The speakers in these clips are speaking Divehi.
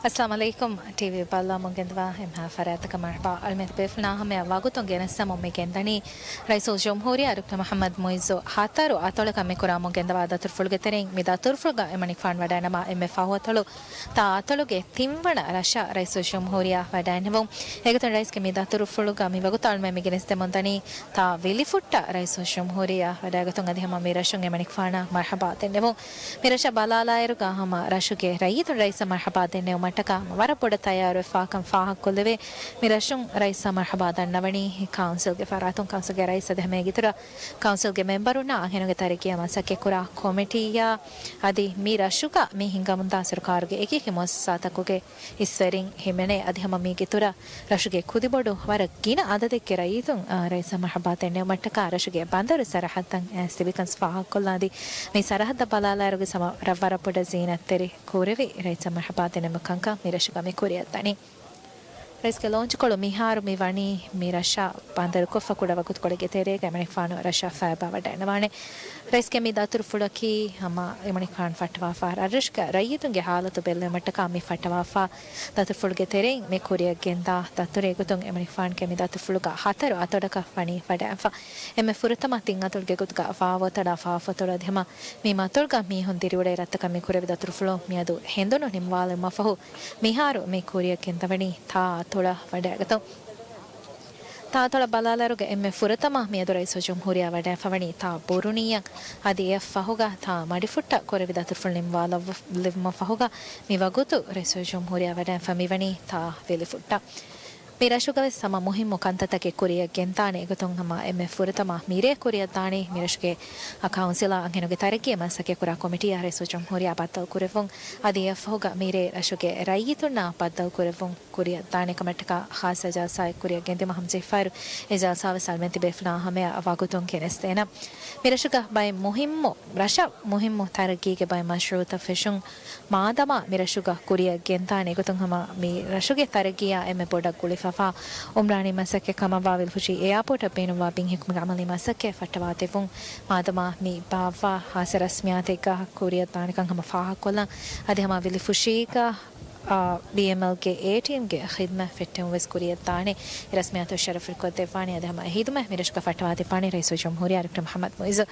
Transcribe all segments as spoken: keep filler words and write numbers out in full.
އައްސަލާމު ޢަލައިކުމް. ޓީވީ ބައްލަވަމުން ގެންދަވާ އެންމެހާ ފަރާތަކަށް މަރުޙަބާ. އަޅުމެން ބޭފުޅުންނާ ހަމަޔަށް ވަގުތުން ގެނެސްދެމުން މި ގެންދަނީ ރައީސުލްޖުމްހޫރިއްޔާ ޑޮކްޓަރ މުޙައްމަދު މުޢިއްޒު ހަތަރު އަތޮޅަކަށް މި ކުރާމުން ގެންދަވާ ދަތުރުފުޅުގެ ތެރެއިން މި ދަތުރުފުޅުގަ އެމަނިކުފާނު ވަޑައިނަމާ އެންމެ ފަހު އަތޮޅު ތާ އަތޮޅުގެ ތިންވަނަ ރަށަށް ރައީސުލްޖުމްހޫރިއްޔާ ވަޑައިނެވުން. އެގޮތުން ރައީސްގެ މި ދަތުރުފުޅުގަ މި ވަގުތު އަޅުމެން މި ގެނެސްދެމުން ދަނީ ތާ ވިލިފުއްޓަށް ރައީސުލްޖުމްހޫރިއްޔާ ވަޑައިގަތުން. އަދި ހަމަ މި ރަށުން އެމަނިކުފާނަށް މަރުޙަބާ ދެންނެވުން. މި ރަށަށް ބަލާލާއިރުގަ ހަމަ ރަށުގެ ރައްޔިތުން ރައީސަށް މަރުޙަބާ ދެންނެވުމަށްޓަކާ ވަރަށް ބޮޑަށް ތައްޔާރުވެފާކަން ފާހަގަކޮށްލެވޭ. މި ރަށުން ރައީސަށް މަރުޙަބާ ދަންނަވަނީ ކައުންސިލްގެ ފަރާތުން ކައުންސިލްގެ ރައީސް އަދި ހަމަ އޭގެއިތުރަށް ކައުންސިލްގެ މެމްބަރުންނާ އަންހެނުންގެ ތަރައްގީއަށް މަސައްކަތްކުރާ ކޮމިޓީއާ އަދި މި ރަށުގަ މި ހިނގަމުންދާ ސަރުކާރުގެ އެކިއެކި މުއައްސަސާތަކުގެ އިސްވެރިން ހިމެނޭ. އަދި ހަމަ މީގެއިތުރަށް ރަށުގެ ކުދިބޮޑު ވަރަށް ގިނަ އަދަދެއްގެ ރައްޔިތުން، އާ، ރައީސަށް މަރުޙަބާ ދެންނެވުމަށްޓަކާ ރަށުގެ ބަނދަރު ސަރަހައްދަށް އައިސް ތިބިކަން ފާހަގަކޮށްލާ. އަދި މި ސަރަހައްދަށް ބަލާލާއިރުގެ ހަމަ ރަށް ވަރަށް ބޮޑަށް ޒީނަތްތެރި ކުރެވި ރައީސަށް މަރުޙަބާ ދެންނެވުމަށް ކަންކަން މި ރަށުގަ މި ކުރިއަށްދަނީ. ރައީސްގެ ލޯންޗްކޮޅު މިހާރު މި ވަނީ މި ރަށަށް ބަނދަރުކޮށްފަ ކުޑަ ވަގުތުކޮޅެއްގެ ތެރޭގަ އެމަނިކުފާނު ރަށަށް ފައިބާ ވަޑައިނަވާނެ. ރައީސްގެ މި ދަތުރުފުޅަކީ ހަމަ އެމަނިކުފާނު ފައްޓަވާފާ ރަށްރަށުގެ ރައްޔިތުންގެ ހާލަތު ބެއްލެވުމަށްޓަކާ މި ފައްޓަވާފާ ދަތުރުފުޅުގެ ތެރެއިން މި ކުރިއަށް ގެންދާ ދަތުރެއް. އެގޮތުން އެމަނިކުފާނުގެ މި ދަތުރުފުޅުގަ ހަތަރު އަތޮޅަކަށް ވަނީ ވަޑައިފަ. އެންމެ ފުރަތަމަ ތިން އަތޮޅުގެ ގޮތުގަ ވާވައު އަތޮޅާ ފާފަ އަތޮޅު އަދި ހަމަ މި މަތޮޅުގަ މީހުން ދިރިއުޅޭ ރަށްތަކަށް މި ކުރެވި ދަތުރުފުޅު މިއަދު ހެނދުނު ނިންމާލުމަށްފަހު މިހާރު މި ކުރިއަށް ގެންދަވަނީ ތާ އަތޮޅަށް ވަޑައިގަތުން. ތާ އަތޮޅަށް ބަލާލާއިރުގަ އެންމެ ފުރަތަމަ މިއަދު ރައީސުލްޖުމްހޫރިއްޔާ ވަޑައިފަވަނީ ތާ ބުރުނީއަށް. އަދި އެއަށް ފަހުގަ ތާ މަޑިފުއްޓަށް ކުރެވި ދަތުރުފުޅު ނިންމާލައްވަ-، ލެއްވުމަށް ފަހުގަ މި ވަގުތު ރައީސުލްޖުމްހޫރިއްޔާ ވަޑައިންފަ މިވަނީ ތާ ވިލިފުއްޓަށް. މި ރަށުގަވެސް ހަމަ މުހިއްމު ކަންތައްތަކެއް ކުރިއަށް ގެންދާނެ. އެގޮތުން ހަމަ އެންމެ ފުރަތަމަ މިރޭ ކުރިއަށްދާނީ މިރަށުގެ ކައުންސިލާ އަންހެނުންގެ ތަރައްގީއަށް މަސައްކަތްކުރާ ކޮމިޓީއާ ރައީސުލްޖުމްހޫރިއްޔާ ބައްދަލުކުރެއްވުން. އަދި އެއަށްފަހުގަ މިރޭ ރަށުގެ ރައްޔިތުންނާ ބައްދަލުކުރެއްވުން ކުރިއަށްދާނެ ކަމަށްޓަކާ ޚާއްޞަ ޖަލްސާއެއް ކުރިއަށް ގެންދިއުމަށް ހަމަޖެހިފައިރު، އެ ޖަލްސާވެސް އަޅުމެން ތިބޭފުޅާ ހަމަޔަށް ވަގުތުން ގެނެސްދޭނަން. މިރަށުގަ ބައެއް މުހިއްމު، ރަށަށް މުހިއްމު ތަރައްގީގެ ބައެއް މަޝްރޫއުތައް ފެށުން މާދަމާ މިރަށުގަ ކުރިއަށް ގެންދާނެ. އެގޮތުން ހަމަ މި ރަށުގެ ތަރައްގީއާ އެންމެ ބޮޑަށް ގުޅިފަވާ އުމްރާނީ މަސައްކަތް ކަމަށްވާ ވިލިފުށީ އެއާޕޯޓަށް ބޭނުންވާ ބިން ހިއްކުމުގެ އަމަލީ މަސައްކަތް ފައްޓަވާދެއްވުން މާދަމާ މި ބާއްވާ ޚާއްޞަ ރަސްމިއްޔާތެއްގަ ކުރިއަށްދާނެކަން ހަމަ ފާހަގަކޮށްލަން. އަދި ހަމަ ވިލިފުށީގަ އާ، ބީއެމްއެލްގެ އޭޓީއެމްގެ ޚިދުމަތް ފެއްޓެވުން ވެސް ކުރިއަށްދާނެ. އެ ރަސްމިއްޔާތު ޝަރަފުވެރިކޮށްދެއްވާނެ. އަދި ހަމަ އެ ޚިދުމަތް މިރަށުގަ ފައްޓަވާދެއްވާނެ ރައީސުލްޖުމްހޫރިއްޔާ ޑޮކްޓަރ މުޙައްމަދު މުޢިއްޒު.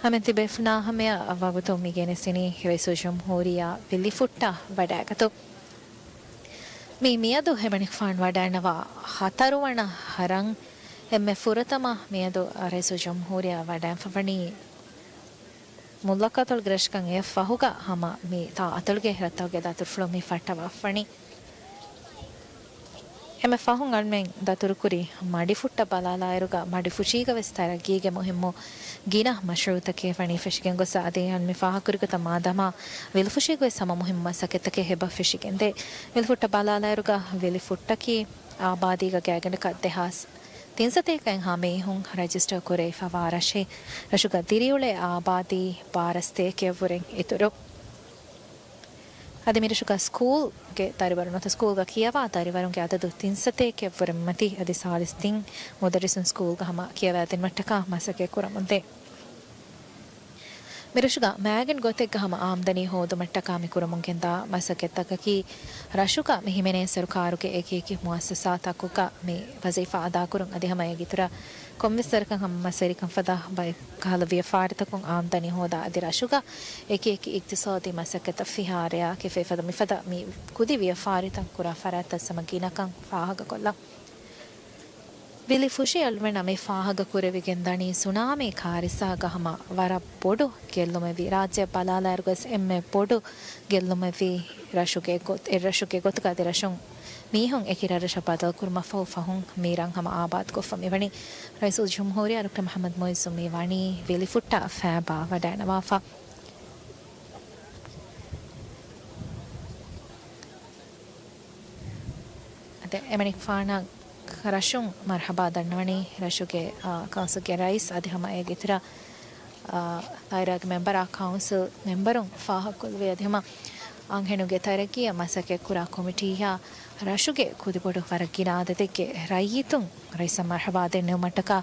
ހަމަ ތިބޭފުޅާ ހަމަޔަށް ވަގުތު މި ގެނެސްދިނީ ރައީސުލްޖުމްހޫރިއްޔާ ވިލިފުއްޓަށް ވަޑައިގަތުން. މި މިއަދު އެމަނިކުފާނު ވަޑައިނަވާ ހަތަރުވަނަ ރަށް އެންމެ ފުރަތަމަ މިއަދު ރައީސުލްޖުމްހޫރިއްޔާ ވަޑައިންފަވަނީ މުއްލަކަ އަތޮޅުގެ ރަށަކަށް. އެއަށްފަހުގަ ހަމަ މި ތާ އަތޮޅުގެ ރަށްތަކުގެ ދަތުރުފުޅު މި ފައްޓަވާފަވަނީ. އެންމެ ފަހުން އަޅުމެން ދަތުރުކުރި މަޑިފުއްޓަށް ބަލާލާއިރުގަ މަޑިފުށީގަވެސް ތަރައްގީގެ މުހިއްމު ގިނަ މަޝްރޫއުތަކެއް ވަނީ ފެށިގެން ގޮސް. އަދި އަން މި ފާހަގަކުރި ގޮތަށް މާދަމާ ވިލިފުށީގަވެސް ހަމަ މުހިއްމު މަސައްކަތްތަކެއް އެބަ ފެށިގެންދޭ. ވިލިފުއްޓަށް ބަލާލާއިރުގަ ވިލިފުއްޓަކީ އާބާދީގަ ގާތްގަނޑަކަށް ދެހާސް ތިންސަތޭކައިންހާ މީހުން ރަޖިސްޓަރ ކުރެވިފަވާ ރަށެއް. ރަށުގަ ދިރިއުޅޭ އާބާދީ ބާރަ ސަތޭކައަށްވުރެން އިތުރު. އަދި މިރަށުގަ ސްކޫލްގެ ދަރިވަރުން ނުވަތަ ސްކޫލްގަ ކިޔަވާ ދަރިވަރުންގެ އަދަދު ތިންސަތޭކައަށްވުރެން މަތީ. އަދި ސާޅީސް ތިން މުދައްރިސުން ސްކޫލްގަ ހަމަ ކިޔަވައިދިނުމަށްޓަކާ މަސައްކަތް ކުރަމުންދޭ. މިރަށުގަ މައިގަނޑު ގޮތެއްގަ ހަމަ އާމްދަނީ ހޯދުމަށްޓަކާ މި ކުރަމުން ގެންދާ މަސައްކަތްތަކަކީ، ރަށުގަ މި ހިމެނޭ ސަރުކާރުގެ އެކި އެކި މުއައްސަސާތަކުގަ މި ވަޒީފާ އަދާކުރުން އަދި ހަމަ އޭގެއިތުރަށް ކޮންމެސް ވަރަކަށް ހަމަ މަސްވެރިކަން ފަދަ ބައެއް ކަހަލަ ވިޔަފާރިތަކުން އާމްދަނީ ހޯދާ އަދި ރަށުގަ އެކި އެކި އިގްތިސާދީ މަސައްކަތަށް ފިހާރަޔާ ކެފޭ ފަދަ މިފަދަ މި ކުދި ވިޔަފާރިތައް ކުރާ ފަރާތްތައް ހަމަ ގިނަކަން ފާހަގަކޮށްލަން. ވިލިފުށި އަޅުމެންނަށް މި ފާހަގަކުރެވިގެން ދަނީ ސުނާމީ ކާރިސާގަ ހަމަ ވަރަށް ބޮޑު ގެއްލުމެއްވި. ރާއްޖެއަށް ބަލާލާއިރުގަސް އެންމެ ބޮޑު ގެއްލުމެއްވީ ރަށުގެ ގޮތް، އެއްރަށުގެ ގޮތުގަ އަދި ރަށުން މީހުން އެކި ރަށްރަށަށް ބަދަލުކުރުމަށްފަހު ފަހުން މި ރަށް ހަމަ އާބާދުކޮށްފަ މިވަނީ. ރައީސުލްޖުމްހޫރިއްޔާ ޑޮކްޓަރ މުޙައްމަދު މުޢިއްޒު މި ވަނީ ވިލިފުއްޓަށް ފައިބާ ވަޑައިނަވާފަ. އަދި އެމަނިކުފާނަށް ރަށުން މަރުޙަބާ ދަންނަވަނީ ރަށުގެ، އާ، ކައުންސިލްގެ ރައީސް އަދި ހަމަ އޭގެ އިތުރަށް، އާ، ދާއިރާގެ މެމްބަރާ ކައުންސިލް މެމްބަރުން ފާހަގަކޮށްލެވޭ. އަދި ހަމަ އަންހެނުންގެ ތަރައްގީއަށް މަސައްކަތްކުރާ ކޮމިޓީއާ ރަށުގެ ކުދިބޮޑު ވަރަށް ގިނަ އަދަދެއްގެ ރައްޔިތުން ރައީސަށް މަރުޙަބާ ދެންނެވުމަށްޓަކާ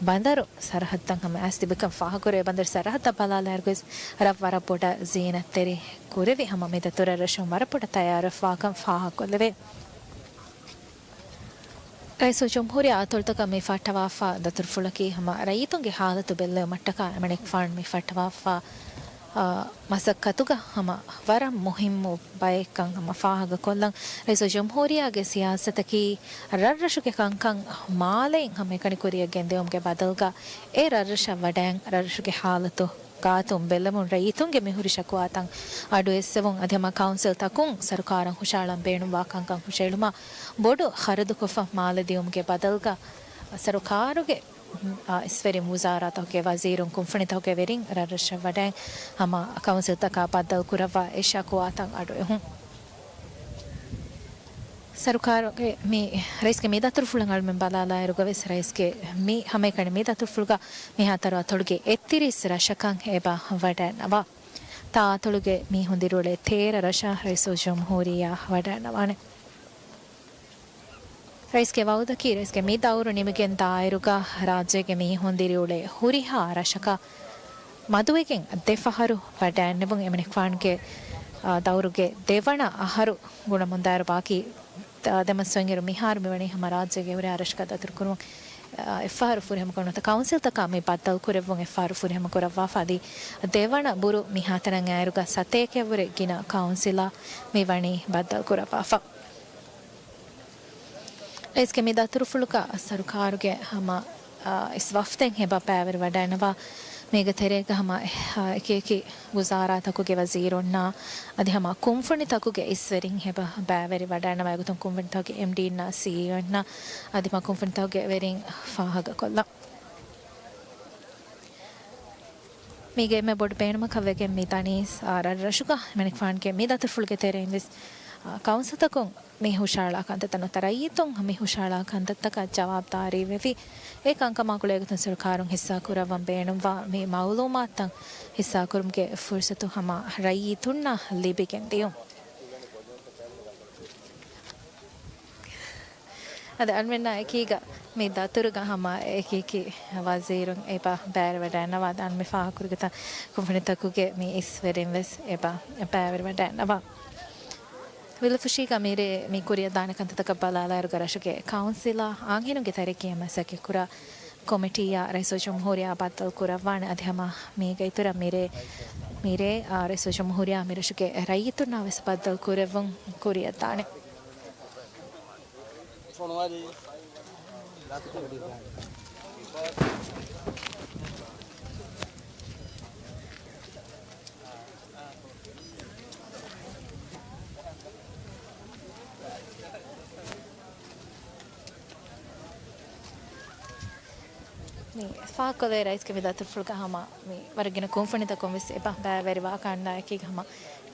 ބަނދަރު ސަރަހައްދަށް ހަމަ އައިސް ތިބިކަން ފާހަގަކުރޭ. ބަނދަރު ސަރަހައްދަށް ބަލާލާއިރުގަވެސް ރަށް ވަރަށް ބޮޑަށް ޒީނަތްތެރި ކުރެވި ހަމަ މި ދަތުރަށް ރަށުން ވަރަށް ބޮޑަށް ތައްޔާރުވެފަވާކަން ފާހަގަކޮށްލެވޭ. ރައީސުލްޖުމްހޫރިއްޔާ އަތޮޅުތަކަށް މި ފައްޓަވާފާ ދަތުރުފުޅަކީ ހަމަ ރައްޔިތުންގެ ހާލަތު ބެއްލެވުމަށްޓަކާ އެމަނިކުފާނު މި ފައްޓަވާފާ، އާ، މަސައްކަތުގަ ހަމަ ވަރަށް މުހިއްމު ބައެއްކަން ހަމަ ފާހަގަކޮށްލަން. ރައީސުލްޖުމްހޫރިއްޔާގެ ސިޔާސަތަކީ ރަށްރަށުގެ ކަންކަން މާލެއިން ހަމައެކަނި ކުރިއަށް ގެންދިއުމުގެ ބަދަލުގަ އެ ރަށްރަށަށް ވަޑައިން ރަށްރަށުގެ ހާލަތު ގާތުން ބެއްލެވުން ރައްޔިތުންގެ މިހުރި ޝަކުވާތައް އަޑުއެއްސެވުން އަދި ހަމަ ކައުންސިލްތަކުން ސަރުކާރަށް ހުށައަޅަން ބޭނުންވާ ކަންކަން ހުށައެޅުމަށް ބޮޑު ޚަރަދުކޮށްފަ މާލެ ދިއުމުގެ ބަދަލުގަ ސަރުކާރުގެ، އާ، އިސްވެރިން ވުޒާރާތަކުގެ ވަޒީރުން ކުންފުނިތަކުގެ ވެރިން ރަށްރަށަށް ވަޑައިން ހަމަ ކައުންސިލްތަކާ ބައްދަލުކުރައްވާ އެ ޝަކުވާތައް އަޑުއެހުން. ސަރުކާރުގެ މި ރައީސްގެ މި ދަތުރުފުޅަށް އަޅުމެން ބަލާލާއިރުގަވެސް ރައީސްގެ މި ހަމައެކަނި މި ދަތުރުފުޅުގަ މިހާތަނަށް އަތޮޅުގެ އެއްތިރީސް ރަށަކަށް އެބަ ވަޑައިންނަވާ. ތާ އަތޮޅުގެ މީހުން ދިރިއުޅޭ ތޭރަ ރަށަށް ރައީސުލްޖުމްހޫރިއްޔާ ވަޑައިންނަވާނެ. ރައީސްގެ ވައުދަކީ ރައީސްގެ މި ދައުރު ނިމިގެން ދާއިރުގަ ރާއްޖޭގެ މީހުން ދިރިއުޅޭ ހުރިހާ ރަށަކަށް މަދުވެގެން ދެ ފަހަރު ވަޑައިންނެވުން އެމަނިކުފާނުގެ، އާ، ދައުރުގެ ދެވަނަ އަހަރު ގުނަމުންދާއިރު ބާކީ ތަ-، ދެމަސް ސޮއިންއިރު މިހާރު މިވަނީ ހަމަ ރާއްޖޭގެ ހުރިހާ ރަށަކަށް ދަތުރުކުރުމުން، އާ، އެއްފަހަރު ފުރިހަމަކޮށް ނުވަތަ ކައުންސިލްތަކާ މި ބައްދަލުކުރެއްވުން އެއްފަހަރު ފުރިހަމަކުރައްވާފަ އަދި ދެވަނަ ބުރު މިހާތަނަށް އައިރުގަ ސަތޭކައަށްވުރެ ގިނަ ކައުންސިލާ މި ވަނީ ބައްދަލުކުރައްވާފަ. ރައީސްގެ މި ދަތުރުފުޅުގަ ސަރުކާރުގެ ހަމަ، އާ، އިސް ވަފްދެއް އެބަ ބައިވެރިވަޑައިންނަވާ. މީގެ ތެރޭގަ ހަމަ، އާ، އެކިއެކި ވުޒާރާތަކުގެ ވަޒީރުންނާ އަދި ހަމަ ކުންފުނިތަކުގެ އިސްވެރިން އެބަ ބައިވެރިވަޑައިންނަވާ. އެގޮތުން ކުންފުނިތަކުގެ އެމްޑީންނާ ސީއީއޯންނާ އަދި ހަމަ ކުންފުނިތަކުގެ ވެރިން ފާހަގަކޮށްލަން. މީގެ އެންމެ ބޮޑު ބޭނުމަކަށް ވެގެން މި ދަނީސް، އާ، ރަށްރަށުގަ އެމަނިކުފާނުގެ މި ދަތުރުފުޅުގެ ތެރެއިން ވެސް، އާ، ކައުންސިލްތަކުން މި ހުށައަޅާ ކަންތައްތައް ނުވަތަ ރައްޔިތުން މި ހުށައަޅާ ކަންތައްތަކަށް ޖަވާބުދާރީވެވި، އެ ކަންކަމާ ގުޅޭގޮތުން ސަރުކާރުން ހިއްސާކުރައްވަން ބޭނުންވާ މި މައުލޫމާތުތައް ހިއްސާކުރުމުގެ ފުރުސަތު ހަމަ ރައްޔިތުންނަށް ލިބިގެން ދިޔުން. އަދި އަޅުމެންނާ އެކީގަ މި ދަތުރުގަ ހަމަ އެކިއެކި ވަޒީރުން އެބަ ބައިވެރިވަޑައިންނަވާ. ދާން މި ފާހަގަކުރިގޮތަށް ކުންފުނިތަކުގެ މި އިސްވެރިން ވެސް އެބަ ބައިވެރިވަޑައިންނަވާ. ވިލުފުށީގަ މިރޭ މި ކުރިއަށް ދާނެ ކަންތައްތަކަށް ބަލާލާއިރުގަ ރަށުގެ ކައުންސިލާ އާންހެނުންގެ ތަރައްގީއަށް މަސައްކަތްކުރާ ކޮމިޓީއާ ރައީސުލްޖުމްހޫރިއްޔާ ބައްދަލުކުރައްވާނެ. އަދި ހަމަ މީގައިތުރަށް މިރޭ، މިރޭ، އާ، ރައީސުލްޖުމްހޫރިއްޔާ މިރަށުގެ ރައްޔިތުންނާ ވެސް ބައްދަލުކުރެއްވުން ކުރިއަށްދާނެ. މި ފާހަގަކޮށްލެވޭ ރައީސްގެ މި ދަތުރުފުޅުގަ ހަމަ މި ވަރަށް ގިނަ ކުންފުނިތަކުން ވެސް އެބަ ބައިވެރިވާ ކަންނާ އެކީގަ ހަމަ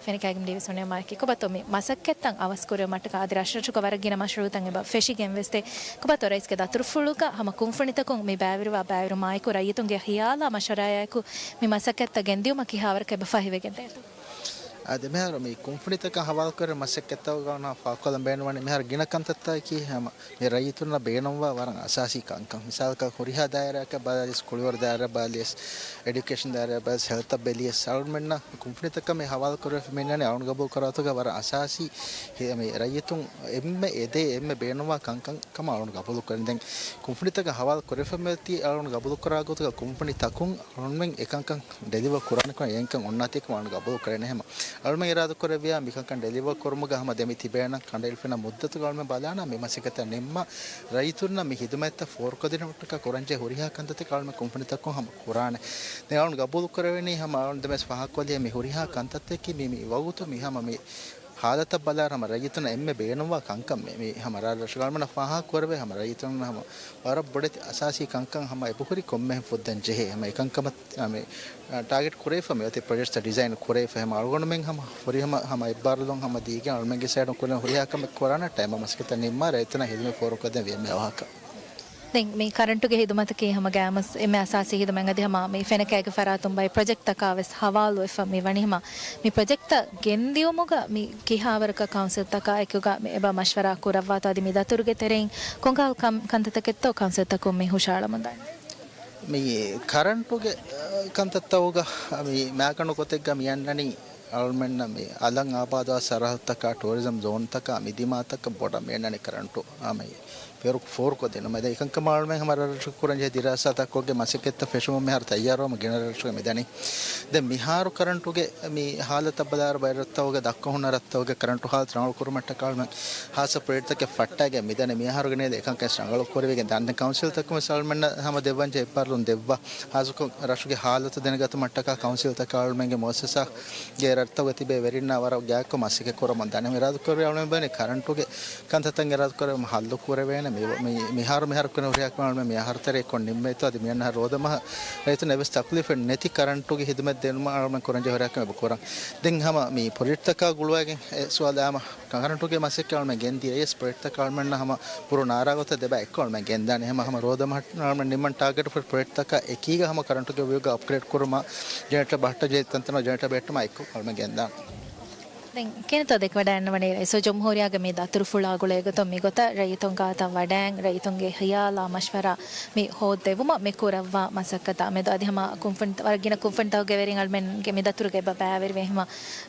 ފެނިކައިގެން ލިބި ސުނޭމާއަކީ ކޮބާތޯ މި މަސައްކަތްތައް އަވަސް ކުރެވުމަށްޓަކާ އަދި ރަށްރަށުގަ ވަރަށް ގިނަ މަޝްރޫއުތައް އެބަ ފެށިގެން ވެސް ދޭ. ކޮބާތޯ ރައީސްގެ ދަތުރުފުޅުގަ ހަމަ ކުންފުނިތަކުން މި ބައިވެރިވާ ބައިވެރިވުމާއެކު ރައްޔިތުންގެ ހިޔާލާ މަޝްވަރާއާއެކު މި މަސައްކަތްތައް ގެންދިއުމަށް ކިހާވަރަކަށް އެބަ ފަހިވެގެން ދޭތޯ؟ އާދެ، މިހާރު މި ކުންފުނިތަކަށް ހަވާލުކުރެ މަސައްކަތްތަކުގަ އޮންނަ ފާހަގަކޮށްލަން ބޭނުންވަނީ މިހާރު ގިނަ ކަންތައްތަކަކީ ހަމަ މި ރައްޔިތުންނަށް ބޭނުންވާ ވަރަށް އަސާސީ ކަންކަން. މިސާލަކަށް ހުރިހާ ދާއިރާއަކަށް ބަލާލިޔަސް، ކުޅިވަރު ދާއިރާ ބަލާލިޔަސް، އެޑިއުކޭޝަން ދާއިރާ ބަލާލިޔަސް، ހެލްތަށް ބެލިޔަސް، އަޅުގަނޑުމެންނަށް ކުންފުނިތަކަށް މި ހަވާލު ކުރެވިފަ މިންނަނީ އަޅުގަނޑު ގަބޫލު ކުރާ ގޮތުގަ ވަރަށް އަސާސީ ހެ-، މި ރައްޔިތުން އެންމެ އެދޭ އެންމެ ބޭނުންވާ ކަންކަން ކަމަށް އަޅުގަނޑު ގަބޫލު ކުރަނީ. ދެން ކުންފުނިތަކަށް ހަވާލު ކުރެވިފަ މިއޮތީ އަޅުގަނޑު ގަބޫލު ކުރާ ގޮތުގަ ކުންފުނިތަކުން އަޅުގަނޑުމެން އެކަންކަން ޑެލިވަރ ކުރާނެ ކަމަށް އެކަންކަން އޮންނާތީ ކަމަށް އަޅުގަނޑު ގަބޫލު ކުރަނީ. އެހެން އަޅުމެން އިރާދަކުރެއްވިޔާ މިކަންކަން ޑެލިވަރ ކުރުމުގަ ހަމަ ދެމި ތިބޭނަން ކަނޑައެޅިފައި މުއްދަތުގަ އަޅުމެން ބަލާނަން މި މަސައްކަތަށް ނިންމާ ރައްޔިތުންނަށް މި ހިދުމަތްތައް ފޯރުކޮށްދިނުމަށްޓަކާ ކުރަންޖެހޭ ހުރިހާ ކަންތައްތަކެއް އަޅުމެން ކުންފުނިތަކުން ހަމަ ކުރާނެ. ދެން އަޅުގަނޑު ގަބޫލު ކުރެވެނީ ހަމަ އަޅުގަނޑު ދެމެސް ފާހަގަކޮށްލި މި ހުރިހާ ކަންތައްތަކީ މި، މި ވަގުތު މި ހަމަ މި ހާލަތަށް ބަލާއިރު ހަމަ ރައްޔިތުންނަށް އެންމެ ބޭނުންވާ ކަންކަން މި، މި ހަމަ ރަށްރަށުގަ އަޅުމެންނަށް ފާހަގަ ކުރެވޭ ހަމަ ރައްޔިތުންނަށް ހަމަ ވަރަށް ބޮޑެތި އަސާސީ ކަންކަން ހަމަ އެބަހުރި ކޮންމެހެން ފުއްދަން ޖެހޭ. ހަމަ އެކަންކަމަށް މި ޓާގެޓް ކުރެވިފަ މިއޮތީ ޕްރޮޖެކްޓްސް ޑިޒައިން ކުރެވިފަ ހަމަ އަޅުގަނޑުމެން ހަމަ ފުރިހަމަ ހަމަ އެއްބާރުލުން ހަމަ ދީގެން އަޅުމެންގެ ސައިޑުން ކުރިން ހުރިހާ ކަމެއް ކުރާނަ ޓައިމަށް މަސައްކަތަށް ނިންމާ ރައްޔިތުންނަށް ހިދުމަތް ފޯރުކޮށްދޭން ވީ އެންމެ އަވަހަކަށް. ދެން މި ކަރަންޓުގެ ހިދުމަތަކީ ހަމަ ގާމުސް އެންމެ އަސާސީ ހިދުމަތް. އަދި ހަމަ މި ފެނަކައިގެ ފަރާތުން ބައި ޕްރޮޖެކްޓްތަކާ ވެސް ހަވާލުވެފަ މި ވަނީ. ހަމަ މި ޕްރޮޖެކްޓްތައް ގެންދިއުމުގަ މި ކިހާވަރަކަށް ކައުންސިލްތަކާ އެކުގަ މި އެބަ މަޝްވަރާ ކުރައްވާތޯ؟ އަދި މި ދަތުރުގެ ތެރެއިން ކޮންކަހަލަ ކަން-، ކަންތައްތަކެއްތޯ ކައުންސިލްތަކުން މި ހުށަހަޅަމުންދާނެ؟ މި ކަރަންޓުގެ، އަ، ކަންތައްތައުގަ މި މާގަނޑު ގޮތެއްގަ މި އަންނަނީ އަޅުމެންނަށް މި އަލަށް އާބާދުވާ ސަރަހައްދުތަކާ، ޓޫރިޒަމް ޒޯންތަކާ މި ދިމާތަކަށް ބޮޑަށް މި އަންނަނީ ކަރަންޓު އާ، މި ފޭރު ފޯރުކޮށްދިނުމަށް. ދެން އެކަންކަމަށް އަޅުމެން ހަމަ ރަށްރަށުގެ ކުރަންޖެހޭ ދިރާސާތަކުގެ މަސައްކަތްތައް ފެށުމުން މިހާރު ތައްޔާރުވަމުން ގިނަ ރަށްރަށުގަ މިދަނީ. ދެން މިހާރު ކަރަންޓުގެ މި ހާލަތަށް ބަލާއިރު ބައެއް ރަށްތަކުގަ ދަށްކޮށް ހުންނަ ރަށްތަކުގެ ކަރަންޓު ހާލަތު ރަނގަޅު ކުރުމަށްޓަކާ އަޅުމެން ހާއްސަ ޕްރޮޖެކްޓްތަކެއް ފައްޓައިގެން މިދަނީ. މިހާރުގެ ނޭދެ އެކަންކަން ރަނގަޅު ކުރެވިގެން ދާނެ. ދެން ކައުންސިލްތަކުން ވެސް އަޅުމެންނަށް ހަމަ ދެއްވަންޖެހޭ އެއްބާރުލުން ދެއްވާ. ހާއްސަކޮށް ރަށުގެ ހާލަތު ދެނެގަތުމަށްޓަކާ ކައުންސިލްތަކާ އަޅުމެންގެ މުއައްސަސާގެ ރަށްތަކުގަ ތިބޭ ވެރިންނާ ވަރަށް ގާތްކޮށް މަސައްކަތް ކުރަމުން ދާނެ. އިރާދަކުރެއްވި އަޅުމެން ބޭނުން ކަރަންޓުގެ ކަންތައްތައް އިރާދަކުރެއްވި ހައްލު ކުރެވޭނެ. މި، މި، މިހާރު މިހާރު ކުރި ހުރިހާ ކަމެއް އަޅުމެން މި އަހަރު ތެރޭ ކޮށް ނިންމޭތޯ އަދި މިއަންނަ އަހަރު ރޯދަމަހަށް ރައްޔިތުންނަށް އެއްވެސް ތަކުލީފެއް ނެތި ކަރަންޓުގެ ހިދުމަތް ދިނުމަށް އަޅުމެން ކުރަންޖެހޭ ހުރިހާ ކަމެއް އެބަ ކުރަން. ދެން ހަމަ މި ޕްރޮޖެކްޓްތަކާ ގުޅުވައިގެން އެ ސުވާލު އާމަ ކަރަންޓުގެ މަސައްކަތް އަޅުމެން ގެންދިޔަ އެސް ޕްރޮޖެކްޓްތަކަށް އަޅުމެންނަށް ހަމަ ކުރު ނާރާ ގޮތަށް ދެބަ އެއްކޮށް އަޅުމެން ގެންދާނެ. ހަމަ ހަމަ ރޯދަމަހަށް އަޅުމެން ނިންމަން ޓާގެޓް ފުލް ޕްރޮޖެކްޓްތަކާ އެކީގަ ހަމަ ކަރަންޓުގެ ވިއުގަ އަޕްގްރޭޑް ކުރުމާ، ޖެނެރޭޓަރ ބަހައްޓަން ޖެހޭ ތަންތަނަށް ޖެނެރޭޓަރ ބެހެއްޓުމާ އެއްކޮށް އަޅުމެން ގެންދާނެ. ދެން ކިހިނެއްތޯ ދެކެވަޑައިގަންނަވަނީ ރައީސުލްޖުމްހޫރިއްޔާގެ މި ދަތުރުފުޅާ ގުޅޭގޮތުން މިގޮތަށް ރައްޔިތުން ގާތަށް ވަޑައިގެން ރައްޔިތުންގެ ހިޔާލާ މަޝްވަރާ މި ހޯއްދެވުމަށް މި ކުރައްވާ މަސައްކަތާ މެދު އަދި ހަމަ ކުންފުނި-، ވަރަށް ގިނަ ކުންފުނިތަކުގެ ވެރިން އަޅުމެންގެ މި ދަތުރުގަ އެބަ ބައިވެރިވޭ. ހަމަ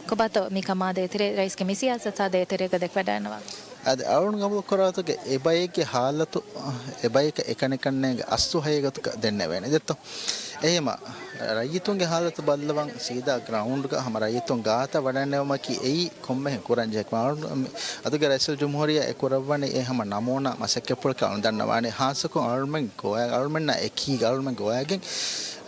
ކޮބާތޯ މިކަމާ ދޭތެރޭ، ރައީސްގެ މި ސިޔާސަތާ ދޭތެރޭގަ ދެކެވަޑައިގަންނަވާ؟ އަދި އަޅުގަނޑު ގަބޫލުކުރާތަކެއް އެބައެއްގެ ހާލަތު، އެބަޔަކަށް އެކަނިކަންނޭނގެ އަސްލު ހަގީގަތުގަ ދެންނެވޭނެ ދެއްތޯ. އެހެމަ ރައްޔިތުންގެ ހާލަތު ބައްލަވަން ސީދާ ގްރައުންޑްގަ ހަމަ ރައްޔިތުން ގާތަށް ވަޑައިނެވުމަކީ އެއީ ކޮންމެހެން ކުރަންޖެހޭ ކަމެއް. އަދުގެ ރައީސުލްޖުމްހޫރިއްޔާ އެ ކުރައްވަނީ އެ ހަމަ ނަމޫނާ މަސައްކަތްޕުޅަކަށް އަޅުން ދަންނަވާނެ. ހާއްސަކޮށް އަޅުމެން ގޮވާ-، އަޅުމެންނާ އެކީގަ އަޅުމެން ގޮވާގެން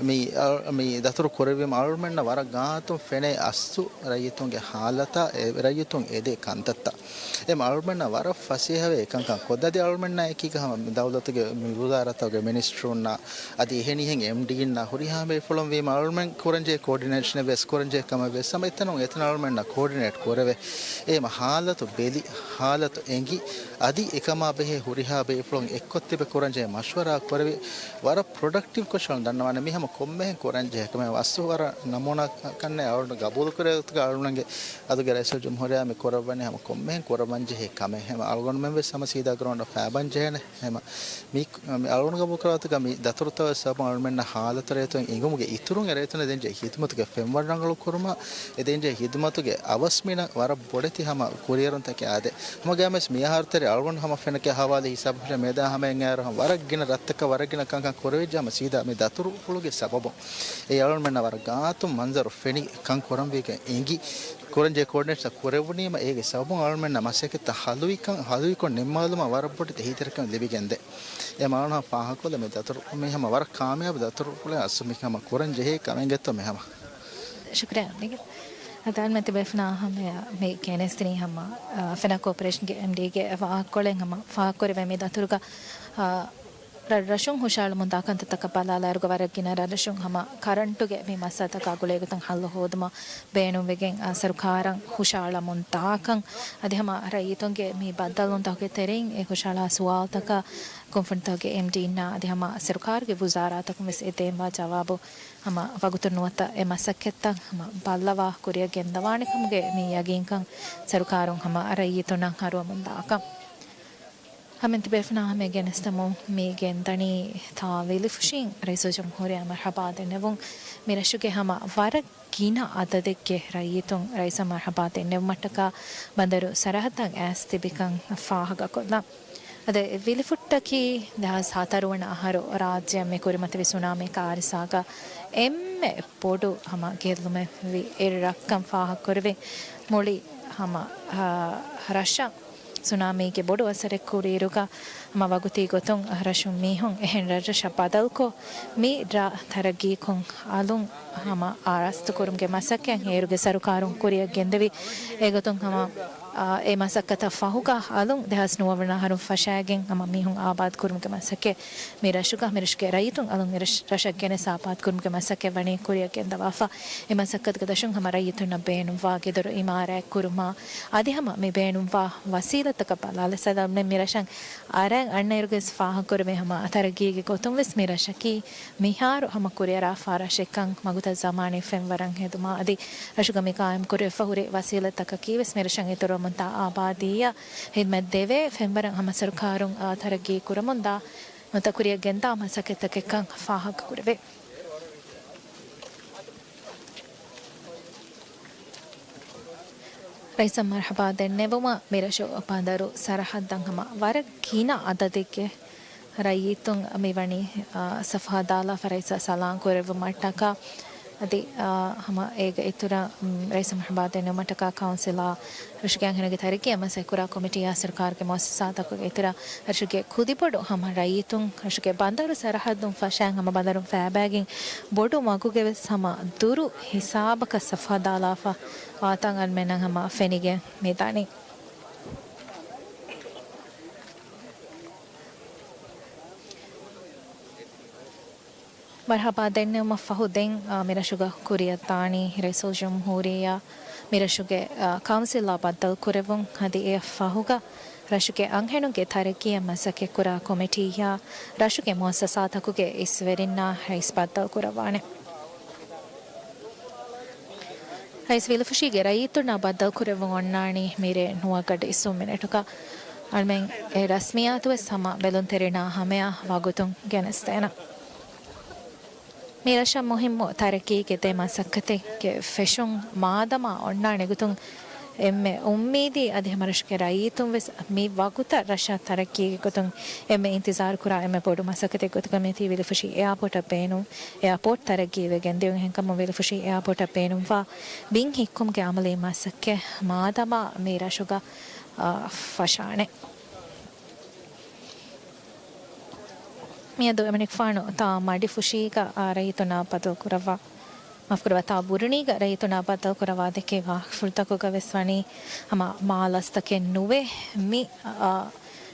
މި، އަ-، މި ދަތުރު ކުރެއްވީމަ އަޅުމެންނަށް ވަރަށް ގާތުން ފެނޭ އަސްލު ރައްޔިތުންގެ ހާލަތާ، އެ ރައްޔިތުން އެދޭ ކަންތައްތައް. އެ އަޅުމެންނަށް ވަރަށް ފަސޭހަވޭ އެކަންކަން ކޮށްދޭ. އަދި އަޅުމެންނާ އެކީގަ ހަމަ މި ދައުލަތުގެ މި ވުޒާރާތަކުގެ މިނިސްޓަރުންނާ އަދި އެހެނިހެން އެމްޑީންނާ ހުރިހާ ބޭފުޅުން ވީމަ އަޅުމެން ކުރަންޖެހޭ ކޯޑިނޭޝަނެއް ވެސް ކުރަންޖެހޭ ކަމެއް ވެސް ހަމަ އެތަނުން އެތަނަށް އަޅުމެންނާ ކޯޑިނޭޓް ކުރެވޭ. އެ ހަމަ ހާލަތު ބެލި، ހާލަތު އެނގި، އަދި އެކަމާ ބެހޭ ހުރިހާ ބޭފުޅުން އެއްކޮށް ތިބެ ކުރަންޖެހޭ މަޝްވަރާ ކުރެވި، ވަރަށް ޕްރޮޑަކްޓިވް ކޮށް އަޅުން ދަންނަވާނެ. މި ހަމަ ކޮންމެހެން ކުރަންޖެހޭ ކަމެއް. އަސްލު ވަރަށް ނަމޫނާ ކަންނޭ އަޅުގަނޑު ގަބޫލު ކުރޭ ގޮތުގަ އަޅުގަނޑުގެ އަދުގެ ރައީސުލްޖުމްހޫރިއްޔާ މި ކުރައްވަނީ ހަމަ ކޮންމެހެން ކުރައްވަންޖެހޭ ކަމެއް. ހަމަ އަޅުގަނޑުމެން ވެސް ހަމަ ސީދާ ގްރައުންޑަށް ފައިބަން ޖެހޭނެ. ހަމަ މި، މި އަޅުގަނޑު ގަބޫލު ކުރާ ގޮތުގަ މި ދަތުރުތައް ވެސް ސަބަބުން އަޅުމެންނަށް ހާލަތު ރައްޔިތުން އިނގުމުގެ އިތުރުން އެ ރައްޔިތުންނަށް ދޭންޖެހޭ ހިދުމަތުގެ ފެންވަރު ރަނގަޅު ކުރުމަށް އެ ދޭންޖެހޭ ހިދުމަތުގެ އަވަސްމިނަށް ވަރަށް ބޮޑެތި ހަމަ ކުރިއެރުންތަކެއް އާދޭ. ހަމަ ގައިމުވެސް މިއަހަރު ތެރޭ އަޅުގަނޑު ހަމަ ފެނަކަ ހަވާލު ހިސާބު ފެށޭ މޭދާ ހަމައަށް އައިއިރު ހަމަ ވަރަށް ގިނަ ރަށްތަކަށް ވަރަށް ގިނަ ކަންކަން ކުރެވިއްޖެ ހަމަ ސީދާ މި ދަތުރުފުޅުގެ ސަބަބުން. އެ އަޅުމެންނަށް ވަރަށް ގާތުން މަންޒަރު ފެނި ކަން ކުރަންވީގެން އެނގި، ކުރަންޖެހޭ ކޯޑިނޭޓްސް ކުރެވުނީމަ އޭގެ ސަބަބުން އަޅުމެންނަށް މަސައްކަތްތައް ހަލުވިކަން، ހަލުވިކޮށް ނިންމާލުމަށް ވަރަށް ބޮޑެތި އެހީތެރިކަން ލިބިގެންދޭ. އެ މާނަ ފާހަގަކޮށްލަ މި ދަތުރު މި ހަމަ ވަރަށް ކާމިޔާބު ދަތުރުފުޅެއް އަސްލު މި ހަމަ ކުރަން ޖެހޭ ކަމެއްގެތޯ މި ހަމަ. ޝުކުރިއްޔާ. އަދި އަޅުމެން ތިބޭފުޅުންނާ ހަމަޔަށް މި ގެނެސްދިނީ ހަމަ، އާ، ފެނާ ކޯޕަރޭޝަންގެ އެމްޑީގެ ވާހަކަކޮޅެއް ހަމަ ފާހަގަކުރެވޭ މި ދަތުރުގަ، އާ، ރަށްރަށުން ހުށަހަޅަމުންދާ ކަންތައްތަކަށް ބަލާލާއިރުގަ ވަރަށް ގިނަ ރަށްރަށުން ހަމަ ކަރަންޓުގެ މި މައްސަލަތަކާ ގުޅޭގޮތުން ހައްލު ހޯދުމަށް ބޭނުންވެގެން، އާ، ސަރުކާރަށް ހުށަހަޅަމުންދާކަން އަދި ހަމަ ރައްޔިތުންގެ މި ބައްދަލުވުންތަކުގެ ތެރެއިން އެ ހުށަހަޅާ ސުވާލުތަކަށް ކުންފުނިތަކުގެ އެމްޑީންނާ އަދި ހަމަ ސަރުކާރުގެ ވުޒާރާތަކުން ވެސް އެ ދޭންވާ ޖަވާބު ހަމަ ވަގުތުން ނުވަތަ އެ މަސައްކަތްތައް ހަމަ ބައްލަވާ ކުރިއަށް ގެންދަވާނެ ކަމުގެ މި ޔަގީންކަން ސަރުކާރުން ހަމަ ރައްޔިތުންނަށް ހަރުވަމުންދާކަން. ހަމަ ތިބޭފުޅުންނާ ހަމަ ގެނެސްދެމުން މި ގެންދަނީ ތާ ވިލިފުށިން ރައީސުލްޖުމްހޫރިއްޔާ މަރްހަބާ ދެންނެވުން. މި ރަށުގެ ހަމަ ވަރަށް ގިނަ އަދަދެއްގެ ރައްޔިތުން ރައީސަށް މަރްހަބާ ދެންނެވުމަށްޓަކާ ބަނދަރު ސަރަހައްދަށް އައިސް ތިބިކަން ފާހަގަކޮށްލަން. އަދި ވިލިފުއްޓަކީ ދެހާސް ހަތަރު ވަނަ އަހަރު ރާއްޖެއަށް މި ކުރިމަތިވި ސުނާމީ ކާރިސާގަ އެންމެ ބޮޑު ހަމަ ގެއްލުމެއް ވި އެއް ރަށްކަން ފާހަގަކުރެވި މުޅި ހަމަ، އާ، ރަށަށް ސުނާމީގެ ބޮޑު އަސަރެއް ކުރިއިރުގަ ހަމަ ވަގުތީ ގޮތުން ރަށުން މީހުން އެހެން ރަށްރަށަށް ބަދަލުކޮށް، މި ރަށް ތަރައްގީކޮށް އަލުން ހަމަ ރާސްތުކުރުމުގެ މަސައްކަތް އޭރުގެ ސަރުކާރުން ކުރިއަށް ގެންދެވި. އެގޮތުން ހަމަ އާ، އެ މަސައްކަތަށް ފަހުގަ އަލުން ދެހާސް ނުވަ ވަނަ އަހަރުން ފަށާގެން ހަމަ މީހުން އާބާދު ކުރުމުގެ މަސައްކަތް މި ރަށުގަ މި ރަށުގެ ރައްޔިތުން އަލުން އެ ރަށް، ރަށަށް ގެނެސް އާބާދު ކުރުމުގެ މަސައްކަތް ވަނީ ކުރިއަށް ގެންދަވާފަ. އެ މަސައްކަތުގެ ދަށުން ހަމަ ރައްޔިތުންނަށް ބޭނުންވާ ގެދޮރު އިމާރާތް ކުރުމާ، އަދި ހަމަ މި ބޭނުންވާ ވަސީލަތްތަކަށް ބަލާލަސް އަދަ މި ރަށަށް އަރަން އަންނައިރުގެ ފާހަގަކުރެވޭ ހަމަ ތަރައްގީގެ ގޮތުން ވެސް މި ރަށަކީ މިހާރު ހަމަ ކުރިއަރާފާ ރަށެއްކަން މަގުތައް ޒަމާނީ ފެންވަރަށް ހެދުމާ އަދި ރަށުގަ މި ގާއިމް ކުރެވިފަ ހުރި ވަސީލަތްތަކަކީ ވެސް މި ރަށަށް އިތުރުވަމުންދާ އާބާދީއަށް ހިދްމަތް ދެވޭ ފެންވަރަށް ހަމަ ސަރުކާރުން، އާ، ތަރައްގީ ކުރަމުންދާ ނުވަތަ ކުރިއަށް ގެންދާ މަސައްކަތްތަކެއްކަން ފާހަގަކުރެވޭ. ރައީސަށް މަރުޙަބާ ދެންނެވުމަށް މިރަށު ބަނދަރު ސަރަހައްދަށް ހަމަ ވަރަށް ގިނަ އަދަދެއްގެ ރައްޔިތުން މިވަނީ، އާ، ސަފު ހަދާލާފަ ރައީސަށް ސަލާން ކުރެއްވުމަށްޓަކާ އަދި، އާ، ހަމަ އޭގެ އިތުރަށް، މް، ރައީސަށް މަރުޙަބާ ދެންނެވުމަށްޓަކާ ކައުންސިލާ ރަށުގެ އަންހެނުންގެ ތަރައްގީއަށް މަސައްކަތްކުރާ ކޮމިޓީއާ ސަރުކާރުގެ މުއައްސަސާތަކުގެ އިތުރަށް ރަށުގެ ކުދިބޮޑު ހަމަ ރައްޔިތުން ރަށުގެ ބަނދަރު ސަރަހައްދުން ފަށައިން ހަމަ ބަނދަރުން ފައިބައިގެން ބޮޑު މަގުގެ ވެސް ހަމަ ދުރު ހިސާބަކަށް ސަފު ހަދާލާފަ ވާތަން އަންމެންނަށް ހަމަ ފެނިގެން މިދަނީ. މަރުޙަބާ ދެންނެވުމަށް ފަހު ދެން، އާ، މިރަށުގަ ކުރިއަށްދާނީ ރައީސުލްޖުމްހޫރިއްޔާ މިރަށުގެ، އާ، ކައުންސިލްއާ ބައްދަލުކުރެއްވުން. އަދި އެއަށް ފަހުގަ ރަށުގެ އަންހެނުންގެ ތަރައްގީއަށް މަސައްކަތްކުރާ ކޮމިޓީއާ ރަށުގެ މުއައްސަސާތަކުގެ އިސްވެރިންނާ ރައީސް ބައްދަލުކުރައްވާނެ. ރައީސް ވިލިފުށީގެ ރައްޔިތުންނާ ބައްދަލުކުރެއްވުން އޮންނާނީ މިރޭ ނުވަ ގަޑި އިސްވުން މިނެޓުގަ. އަޅުމެން އެ ރަސްމިއްޔާތުވެސް ހަމަ ބެލުންތެރިންނާ ހަމަޔަށް ވަގުތުން ގެނެސްދޭނަން. މި ރަށަށް މުހިއްމު ތަރައްގީގެ ދެ މަސައްކަތެއްގެ ފެށުން މާދަމާ އޮންނާނެ ގޮތުން އެންމެ އުއްމީދީ އަދި ހަމަ ރަށުގެ ރައްޔިތުން ވެސް މި ވަގުތަށް ރަށަށް ތަރައްގީގެ ގޮތުން އެންމެ އިންތިޒާރު ކުރާ އެންމެ ބޮޑު މަސައްކަތެއް ގޮތުގަ މިއޮތީ ވިލިފުށި އެއާޕޯޓަށް ބޭނުން، އެއާޕޯޓް ތަރައްގީވެގެން ދިޔުން. އެހެންކަމުން ވިލިފުށި އެއާޕޯޓަށް ބޭނުންވާ ބިން ހިއްކުމުގެ އަމަލީ މަސައްކަތް މާދަމާ މި ރަށުގަ، އާ، ފަށާނެ. މިއަދު އެމަނިކުފާނު ތާ މަޑިފުށީގަ، އާ، ރައްޔިތުންނާ ބައްދަލުކުރައްވާ، މާފުކުރައްވާ، ތާ ބުރުނީގަ ރައްޔިތުންނާ ބައްދަލުކުރައްވާ ދެއްކި ވާހަކަފުޅުތަކުގަ ވެސް ވަނީ ހަމަ މާލަސްތަކެއް ނުވެ މި، އާ،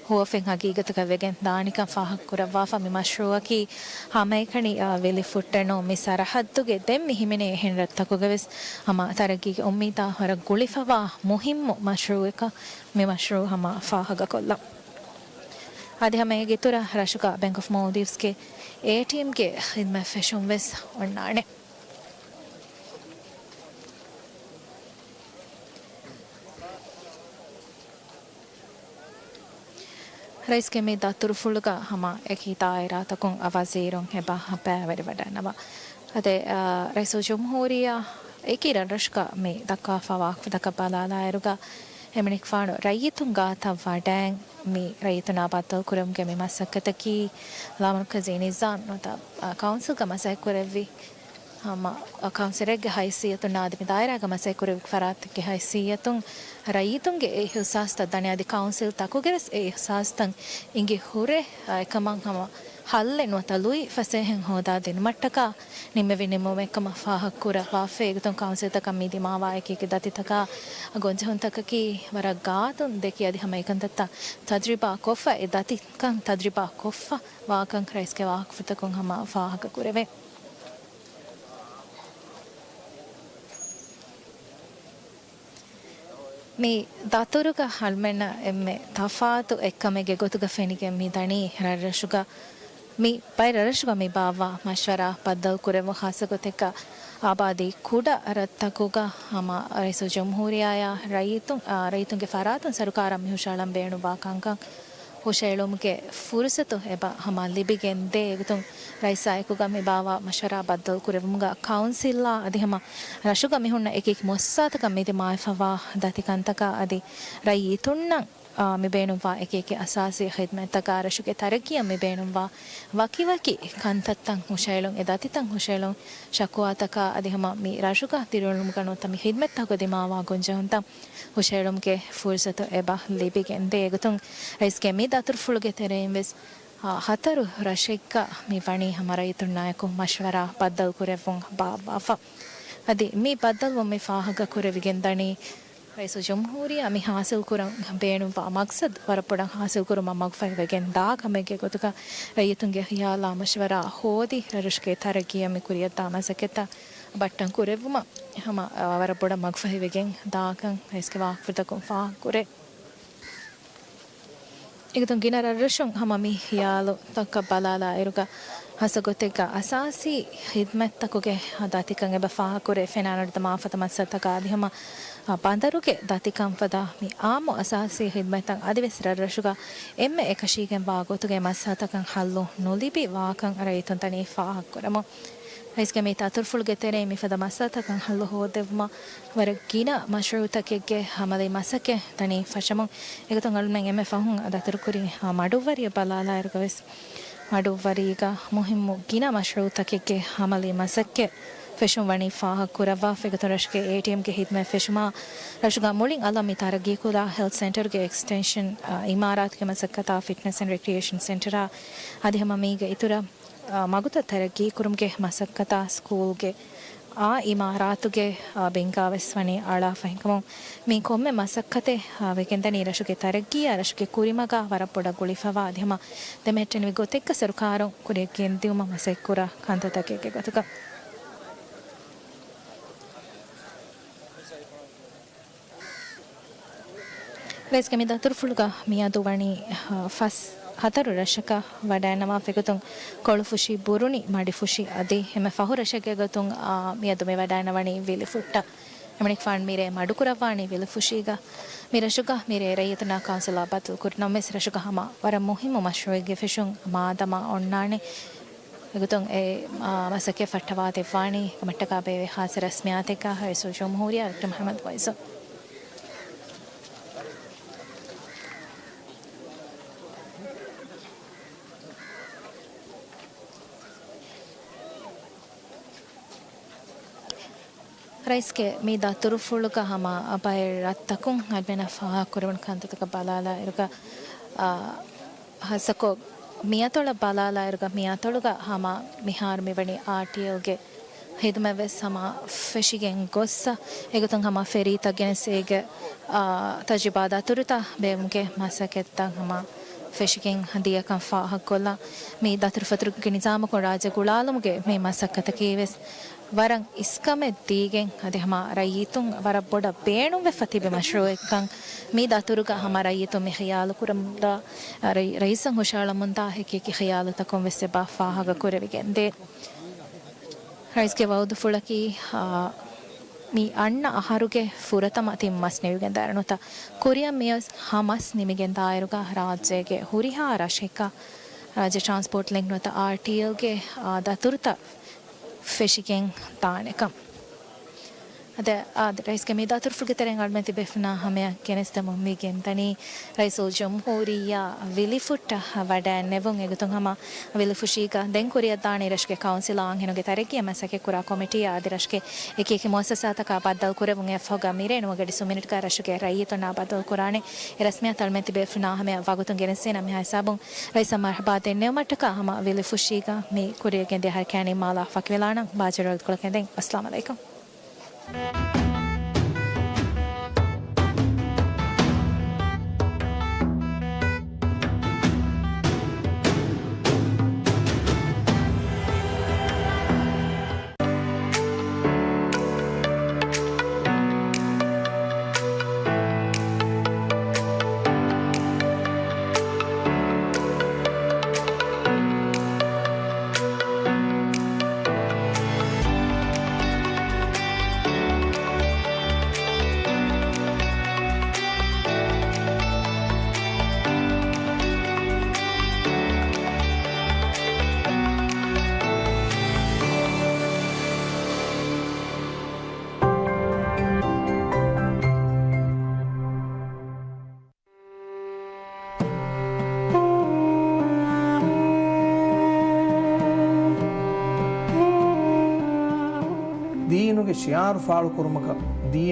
ހުވަފެން ހަގީގަތަކަށް ވެގެން ދާނެކަން ފާހަގަކުރައްވާފަ. މި މަޝްރޫއަކީ ހަމައެކަނި، އާ، ވެލި ފުއްޓެނު މި ސަރަހައްދުގެ ދެން މި ހިމެނޭ އެހެން ރަށްތަކުގަ ވެސް ހަމަ ތަރައްގީގެ އުއްމީދާ ވަރަށް ގުޅިފަވާ މުހިއްމު މަޝްރޫއަކަށް މި މަޝްރޫއު ހަމަ ފާހަގަކޮށްލަން. އަދި ހަމަ އޭގެ އިތުރަށް ރަށުގަ ބެންކް އޮފް މޯލްޑިވްސްގެ އޭޓީއެމްގެ ޚިދްމަތް ފެށުން ވެސް އޮންނާނެ. ރައީސްގެ މި ދަތުރުފުޅުގަ ހަމަ އެކި ދާއިރާތަކުން ވަޒީރުން އެބަ ބައިވެރިވަޑައިގަންނަވާ. އަދި، އާ، ރައީސުލްޖުމްހޫރިއްޔާ އެކި ރަށްރަށުގަ މި ދައްކާފަ ވާހަކަފުޅުތަކަށް ބަލާލާއިރުގަ، އެމަނިކުފާނު ރައްޔިތުން ގާތަށް ވަޑައިން މި ރައްޔިތުންނާ ބައްދަލުކުރުމުގެ މި މަސައްކަތަކީ ލާމަރުކަޒީ ނިޒާމް ނުވަތަ، އާ، ކައުންސިލްގަ މަސައްކަތްކުރެއްވި ހަމަ ކައުންސިލެއްގެ ހައިސިއްޔަތުން އަދި މި ދާއިރާގަ މަސައްކަތްކުރެއްވި ފަރާތެއްގެ ހައިސިއްޔަތުން ރައްޔިތުންގެ އެ އިހުސާސްތައް ދަނީ އަދި ކައުންސިލް ތަކުގެ ވެސް އެ އިހުސާސްތައް އިނގި ހުރެ، އެކަމަށް ހަމަ ހައްލެއް ނުވަތަ ލުއި ފަސޭހައެއް ހޯދާ ދިނުމަށްޓަކާ ނިންމެވި ނިންމުމެއް ކަމަށް ފާހަގަކުރައްވާފަ. އެގޮތުން ކައުންސިލްތަކަށް މި ދިމާވާ އެކި އެކި ދަތިތަކާ ގޮންޖެހުންތަކަކީ ވަރަށް ގާތުން ދެކި އަދި ހަމަ އެކަންތައްތައް ތަޖްރިބާ ކޮށްފަ، އެ ދަތިކަން ތަޖްރިބާ ކޮށްފަ ވާކަން ރައީސްގެ ވާހަކަފުޅުތަކުން ހަމަ ފާހަގަކުރެވޭ. މި ދަތުރުގަ އަޅުމެންނަށް އެންމެ ތަފާތު އެއްކަމެއްގެ ގޮތުގަ ފެނިގެން މި ދަނީ ރަށްރަށުގަ މި ބައެއް ރަށްރަށުގަ މި ބާއްވާ މަޝްވަރާ ބައްދަލުކުރެއްވުން ޚާއްޞަ ގޮތެއްގަ އާބާދީ ކުޑަ ރަށްތަކުގަ ހަމަ ރައީސުލްޖުމްހޫރިއްޔާއާ ރައްޔިތުން، އާ، ރައްޔިތުންގެ ފަރާތުން ސަރުކާރަށް މި ހުށައަޅަން ބޭނުންވާ ކަންކަން ހުށައެޅުމުގެ ފުރުސަތު އެބަ ހަމަ ލިބިގެން ދޭ. އެގޮތުން ރައީސާއެކުގަ މި ބާއްވާ މަޝްވަރާ ބައްދަލުކުރެއްވުމުގަ ކައުންސިލްއާ އަދި ހަމަ ރަށުގަ މިހުންނަ އެކި އެކި މުއައްސަސާތަކަށް މި ދިމާވެފަވާ ދަތިކަންތަކާ އަދި ރައްޔިތުންނަށް، އާ، މި ބޭނުންވާ އެކި އެކި އަސާސީ ޚިދްމަތްތަކާ ރަށުގެ ތަރައްގީއަށް މި ބޭނުންވާ ވަކިވަކި ކަންތައްތައް ހުށައެޅުން، އެ ދަތިތައް ހުށައެޅުން، ޝަކުވާތަކާ އަދި ހަމަ މި ރަށުގަ ދިރިއުޅުމުގަ ނުވަތަ މި ޚިދްމަތްތަކުގަ ދިމާވާ ގޮންޖެހުންތައް ހުށައެޅުމުގެ ފުރުސަތު އެބަ ލިބިގެންދޭ. އެގޮތުން ރައީސްގެ މި ދަތުރުފުޅުގެ ތެރެއިން ވެސް، އާ، ހަތަރު ރަށެއްގަ މި ވަނީ ހަމަ ރައްޔިތުންނާއެކު މަޝްވަރާ ބައްދަލުކުރެއްވުން ބާއްވާފަ. އަދި މި ބައްދަލުވުން މި ފާހަގަކުރެވިގެންދަނީ ރައީސުލްޖުމްހޫރިއްޔާ މި ހާސިލްކުރަން ބޭނުންވާ މަގްސަދު ވަރަށް ބޮޑަށް ހާސިލްކުރުމަށް މަގުފަހިވެގެން ދާ ކަމެއްގެ ގޮތުގަ ރައްޔިތުންގެ ހިޔާލާ މަޝްވަރާ ހޯދި، ރަށުގެ ތަރައްގީއަށް މި ކުރިއަށްދާ މަސައްކަތްތައް ބައްޓަން ކުރެއްވުމަށް ހަމަ، އާ، ވަރަށް ބޮޑަށް މަގުފަހިވެގެން ދާކަން ރައީސްގެ ވާހަކަފުޅުތަކުން ފާހަގަކުރޭ. އެގޮތުން ގިނަ ރަށްރަށުން ހަމަ މި ހިޔާލުތަކަށް ބަލާލާއިރުގަ، ހަސަގޮތެއްގަ އަސާސީ ހިދްމަތްތަކުގެ ދަތިކަން އެބަ ފާހަގަކުރޭ. ފެނާނަޑު ދަމާފަދަ މައްސަލަތަކާ އަދި ހަމަ، އަ، ބަނދަރުގެ ދަތިކަން ފަދަ މި އާއްމު އަސާސީ ހިދްމަތްތައް އަދިވެސް ރަށްރަށުގަ އެންމެ އެކަށީގެންވާ ގޮތުގެ މައްސަލަތަކަށް ހައްލު ނުލިބި ވާކަން ރައްޔިތުން ދަނީ ފާހަގަކުރަމުން. ރައީސްގެ މި ދަތުރުފުޅުގެ ތެރެއިން މިފަދަ މައްސަލަތަކަށް ހައްލު ހޯދެއްވުމަށް ވަރަށް ގިނަ މަޝްރޫއުތަކެއްގެ އަމަލީ މަސައްކަތް ދަނީ ފަށަމުން. އެގޮތުން އަޅުމެން އެންމެ ފަހުން ދަތުރުކުރީ، އާ، މަޑުއްވަރިއަށް ބަލާލާއިރުގަވެސް، މަޑުއްވަރީގަ މުހިއްމު ގިނަ މަޝްރޫއުތަކެއްގެ އަމަލީ މަސައްކަތް ފެށުން ވަނީ ފާހަގަކުރައްވާފަ. އެގޮތުން ރަށުގެ އޭޓީއެމްގެ ހިދުމަތް ފެށުމާ، ރަށުގަ މުޅިން އަލަށް މި ތަރައްގީކުރާ ހެލްތު ސެންޓަރުގެ އެކްސްޓެންޝަން، އާ، އިމާރާތުގެ މަސައްކަތާ، ފިޓްނެސް އެންޑް ރެކްރިއޭޝަން ސެންޓަރާ އަދި ހަމަ މީގެ އިތުރަށް، އާ، މަގުތައް ތަރައްގީކުރުމުގެ މަސައްކަތާ، ސްކޫލްގެ އާ އިމާރާތުގެ، އާ، ބިންގާވެސް ވަނީ އަޅާފަ ހިނގަމުން. މި ކޮންމެ މަސައްކަތެއް، އާ، ވެގެންދަނީ ރަށުގެ ތަރައްގީއާ ރަށުގެ ކުރިމަގާ ވަރަށް ބޮޑަށް ގުޅިފަވާ އަދި ހަމަ ދެމެހެއްޓެނިވި ގޮތެއްގަ ސަރުކާރުން ކުރިއަށް ގެންދިއުމަށް މަސައްކަތްކުރާ ކަންތައްތަކެއްގެ ގޮތުގަ. ރައީސްގެ މި ދަތުރުފުޅުގަ މިއަދު ވަނީ، އަ، ފަސް ހަތަރު ރަށަކަށް ވަޑައިންނަވާފަ. އެގޮތުން ކޮޅުފުށި، ބުރުނި، މަޑިފުށި އަދި އެންމެ ފަހު ރަށެއްގެ ގޮތުން، އާ، މިއަދު މި ވަޑައިންނަވަނީ ވިލިފުއްޓަށް. އެމަނިކުފާނު މިރޭ މަޑުކުރައްވާނީ ވިލިފުށީގަ. މި ރަށުގަ މިރޭ ރައްޔިތުންނާ ކައުންސިލާ ބައްދަލުކުރި ނަމަވެސް، ރަށުގަ ހަމަ ވަރަށް މުހިއްމު މަޝްރޫއެއްގެ ފެށުން މާދަމާ އޮންނާނެ. އެގޮތުން އެ، އާ، މަސައްކަތް ފައްޓަވާދެއްވާނީ ކަމަށްޓަކާ ބޭއްވި ޚާއްޞަ ރަސްމިއްޔާތެއްގަ ރައީސުލްޖުމްހޫރިއްޔާ ޑޮކްޓަރ މުޙައްމަދު މުޢިއްޒު. ރައީސްގެ މި ދަތުރުފުޅުގަ ހަމަ ބައެއް ރަށްތަކުން އަޅުމެންނަށް ފާހަގަކުރެވުނު ކަންތައްތަކަށް ބަލާލާއިރުގަ، އާ، ހައްސަކޮށް މިއަތޮޅަށް ބަލާލާއިރުގަ މިއަތޮޅުގަ ހަމަ މިހާރު މިވަނީ އާރްޓީއެލްގެ ހިދުމަތްވެސް ހަމަ ފެށިގެން ގޮއްސަ. އެގޮތުން ހަމަ ފެރީތައް ގެނެސް އޭގެ، އާ، ތަޖުރިބާ ދަތުރުތައް ބޭއްވުމުގެ މަސައްކަތްތައް ހަމަ ފެށިގެން ދިޔަކަން ފާހަގަކޮށްލާ. މި ދަތުރުފަތުރުގެ ނިޒާމަކުން ރާއްޖެ ގުޅާލުމުގެ މި މަސައްކަތަކީވެސް ވަރަށް އިސްކަމެއް ދީގެން އަދި ހަމަ ރައްޔިތުން ވަރަށް ބޮޑަށް ބޭނުންވެފަ ތިބި މަޝްރޫއެއްކަން މި ދަތުރުގަ ހަމަ ރައްޔިތުން މި ޚިޔާލު ކުރަމުންދާ، ރައި-، ރައީސަށް ހުށައަޅަމުންދާ ހެކި ހެކި ޚިޔާލުތަކުން ވެސް އެބަ ފާހަގަ ކުރެވިގެންދޭ. ރައީސްގެ ވައުދުފުޅަކީ، އާ، މި އަންނަ އަހަރުގެ ފުރަތަމަ ތިން މަސް ނިމިގެންދާއިރު ނުވަތަ ކުރިއަށް މިއޮތް ހަ މަސް ނިމިގެންދާއިރުގަ ރާއްޖޭގެ ހުރިހާ ރަށެއްގަ ރާއްޖެ ޓްރާންސްޕޯޓް ލިންކް ނުވަތަ އާރްޓީއެލްގެ، އާ، ދަތުރުތައް ފެށިގެން ދާނެކަން. އަދި، އާ، ރައީސްގެ މި ދަތުރުފުޅުގެ ތެރެއިން އަޅުމެން ތިބޭފުޅުންނާ ހަމަޔަށް ގެނެސްދެމުން މި ގެންދަނީ ރައީސުލްޖުމްހޫރިއްޔާ ވިލިފުއްޓަށް ވަޑައިންނެވުން. އެގޮތުން ހަމަ ވިލިފުށީގަ ދެން ކުރިއަށްދާނީ ރަށުގެ ކައުންސިލާ އަންހެނުންގެ ތަރައްގީއަށް މަސައްކަތްކުރާ ކޮމިޓީއާ އަދި ރަށުގެ އެކި އެކި މުއައްސަސާތަކާ ބައްދަލުކުރެވުން. އެއަށްފަހުގަ މިރޭ ނުވަ ގަޑި ސުމިނެޓްގަ ރަށުގެ ރައްޔިތުންނާ ބައްދަލުކުރާނެ. އެ ރަސްމިއްޔާތައް އަޅުމެން ތިބޭފުޅުންނާ ހަމަޔަށް ވަގުތުން ގެނެސްދޭނަމޭ. ހިސާބުން ރައީސަށް މަރުޙަބާ ދެންނެވުމަށްޓަކާ ހަމަ ވިލިފުށީގަ މި ކުރިއަށް ގެންދިޔަ ހަރަކާތް ނިންމާލާ ފަކިވެލާނަން. ބާޒަރު އަޅުގަނޑު ކޮޅަކަށް ދެން އައްސަލާމު ޢަލައިކުމް. ދީނުގެ ޝިޢާރު ފާޅުކުރުމަކަށް ދީ